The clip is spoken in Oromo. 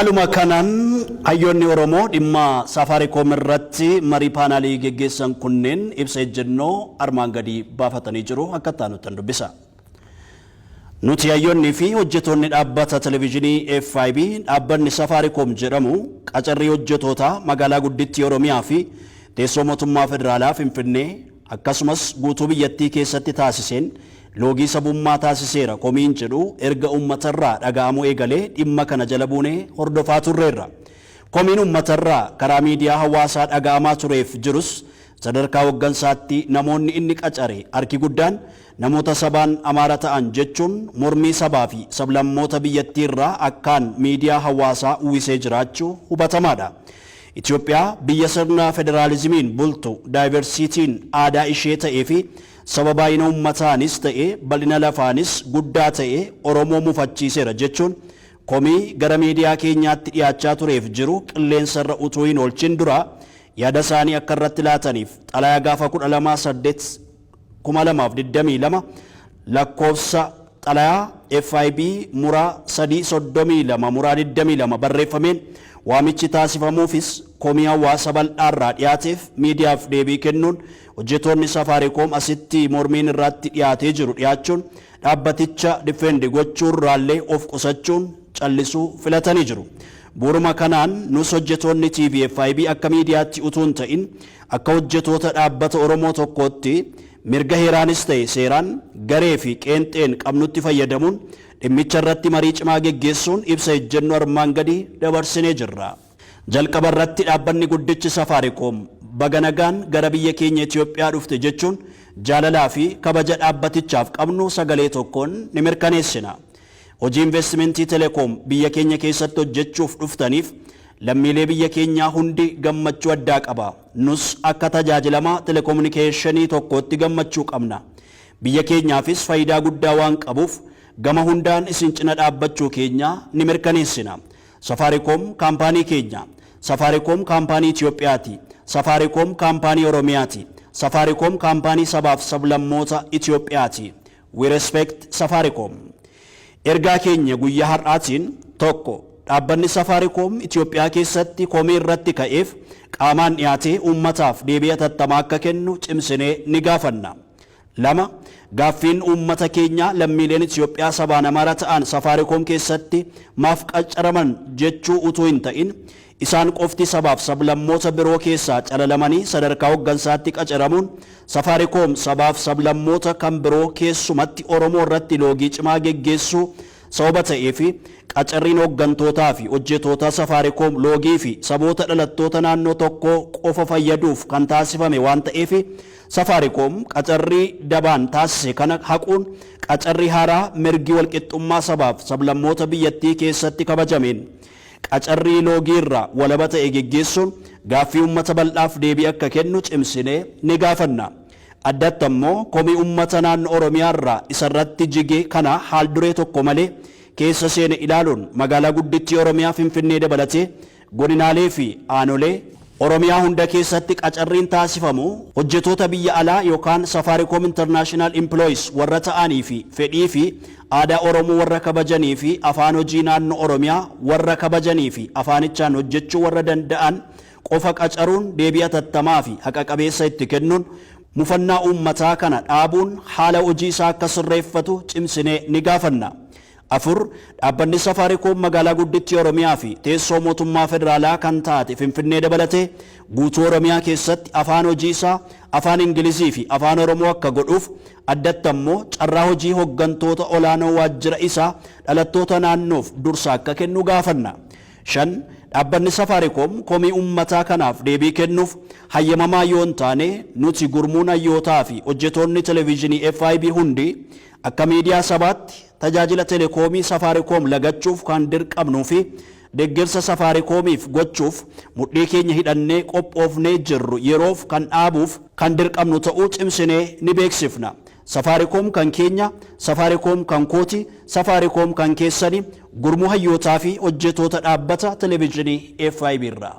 Haaluma kanaan hayyoonni Oromoo dhimma Saafaariikoom irratti marii paanaalii geggeessan kunneen ibsa ejjennoo armaan gadii baafatanii jiru akka itti aanuttan dubbisa. Nuti hayyoonni fi hojjetoonni dhaabbata televizhinii FIB dhaabbanni Safaariikoom jedhamu qacarrii hojjetootaa magaalaa guddittii Oromiyaa fi teessoo mootummaa federaalaa Finfinnee akkasumas guutuu biyyattii keessatti taasiseen loogii sabummaa taasiseera komiin jedhu erga uummatarraa dhaga'amuu eegalee dhimma kana jala buunee hordofaa turreerra. Komiin uummatarraa karaa miidiyaa hawaasaa dhaga'amaa tureef jirus sadarkaa hoggansaatti namoonni inni qacare harki guddaan namoota sabaan Amaara ta'an jechuun mormii sabaa fi sablammoota biyyattiirraa akkaan miidiyaa hawaasaa uwwisee jiraachuu hubatamaadha. Itoophiyaa biyya sirna federaalizimiin bultu daayivarsiitiin aadaa ishee ta'ee fi saba baay'ina uummataanis ta'e bal'ina lafaanis guddaa ta'e Oromoo mufachiiseera jechuun komii gara miidiyaa keenyaatti dhiyaachaa tureef jiru qilleensarra utuu hin oolchin dura yaada isaanii akka irratti laataniif xalayaa gaafa 12/8/2022 lakkoofsa xalayaa FIB muraa 332 muraa 22 barreeffameen waamichi taasifamuufis komii hawaasa bal'aarraa dhiyaateef miidiyaaf deebii kennuun hojjetoonni Safaariikoom asitti mormiin irratti dhiyaatee jiru dhiyaachuun dhaabbaticha defend gochuurraallee of qusachuun callisuu filatanii jiru. Bu'uuruma kanaan nus hojjetoonni TV FIB akka miidiyaatti utuu hin ta'in akka hojjetoota dhaabbata Oromoo tokkootti mirga heeraanis ta'e seeraan garee fi qeenxeen qabnutti fayyadamuun dhimmicha irratti marii cimaa geggeessuun ibsa ejjennoo armaan gadii dabarsinee jirra. Jalqaba irratti dhaabbanni guddichi Safaariikoom baga nagaan gara biyya keenya Itoophiyaa dhufte jechuun jaalalaa fi kabaja dhaabbatichaaf qabnu sagalee tokkoon ni mirkaneessina. Hojii investimentii telekoom biyya keenya keessatti hojjechuuf dhuftaniif lammiilee biyya keenyaa hundi gammachuu addaa qaba. Nus akka tajaajilamaa telekominikeeshinii tokkootti gammachuu qabna. Biyya keenyaafis faayidaa guddaa waan qabuuf gama hundaan isin cina dhaabbachuu keenya ni mirkaneessina. Safaariikoom kaampaanii keenya. Safaariikoom kaampaanii Itoophiyaati. Safaariikoom kaampaanii Oromiyaati. Safaariikoom kaampaanii sabaaf sablammoota Itoophiyaati. We respect Safaricom. Ergaa keenya guyyaa har'aatiin tokko dhaabbanni Safaariikoom Itoophiyaa keessatti komii irratti ka'eef qaamaan dhiyaatee uummataaf deebii hatattamaa akka kennu cimsinee ni gaafanna. Lama, gaaffiin uummata keenyaa lammiileen Itoophiyaa sabaan Amaara ta'an Safaariikoom keessatti maaf qacaraman jechuu utuu hin ta'in isaan qofti sabaaf sablammoota biroo keessaa calalamanii sadarkaa hoggansaatti qacaramuun Safaariikoom sabaaf sablammoota kan biroo keessumatti Oromoo irratti loogii cimaa geggeessuu sababa ta'ee fi qacarriin hoggantootaa fi hojjetoota Safaariikoom loogii fi saboota dhalattoota naannoo tokkoo qofa fayyaduuf kan taasifame waan ta'eef Safaariikoom qacarrii dabaan taasise kana haquun qacarrii haaraa mirgi walqixxummaa sabaaf sablammoota biyyattii keessatti kabajameen qacarrii loogii irraa walaba ta'e geggeessuun gaaffii uummata bal'aaf deebii akka kennu cimsinee ni gaafanna. Addatti ammoo komii uummata naannoo Oromiyaa irraa isarratti jige kana haal duree tokko malee keessa seene ilaaluun magaalaa guddittii Oromiyaa Finfinnee dabalatee godinaalee fi aanolee Oromiyaa hunda keessatti qacarriin taasifamu hojjetoota biyya alaa yookaan Safaariikoom International Employees warra ta'anii fi fedhii fi aadaa Oromoo warra kabajanii fi afaan hojii naannoo Oromiyaa warra kabajanii fi afaanichaan hojjechuu warra danda'an qofa qacaruun deebii hatattamaa fi haqa qabeessa itti kennuun mufannaa uummataa kana dhaabuun haala hojii isaa akka sirreeffatu cimsinee ni gaafanna. Afur, dhaabbanni Safaariikoom magaalaa guddittii Oromiyaa fi teessoo mootummaa federaalaa kan taate Finfinnee dabalatee guutuu Oromiyaa keessatti afaan hojii isaa afaan Ingilizii fi afaan Oromoo akka godhuuf addatti ammoo carraa hojii hoggantoota olaanoo waajjira isaa dhalattoota naannoof dursa akka kennu gaafanna. Shan, dhaabbanni Safaariikoom komii uummataa kanaaf deebii kennuuf hayyamamaa yoo hin taane nuti gurmuun hayyootaa fi hojjetoonni televezyiinii FIB hundi akka miidiyaa sabaatti tajaajila telekoomii Safaariikoom lagachuuf kan dirqamnuu fi deeggarsa Safaariikoomiif gochuuf mudhii keenya hidhannee qophoofnee jirru yeroof kan dhaabuuf kan dirqamnu ta'uu cimsinee ni beeksifna. Safaariikoom kan keenya, Safaariikoom kan kooti, Safaariikoom kan keessani, gurmuu hayyootaa fi hojjetoota dhaabbata televezyiinii FIB irraa.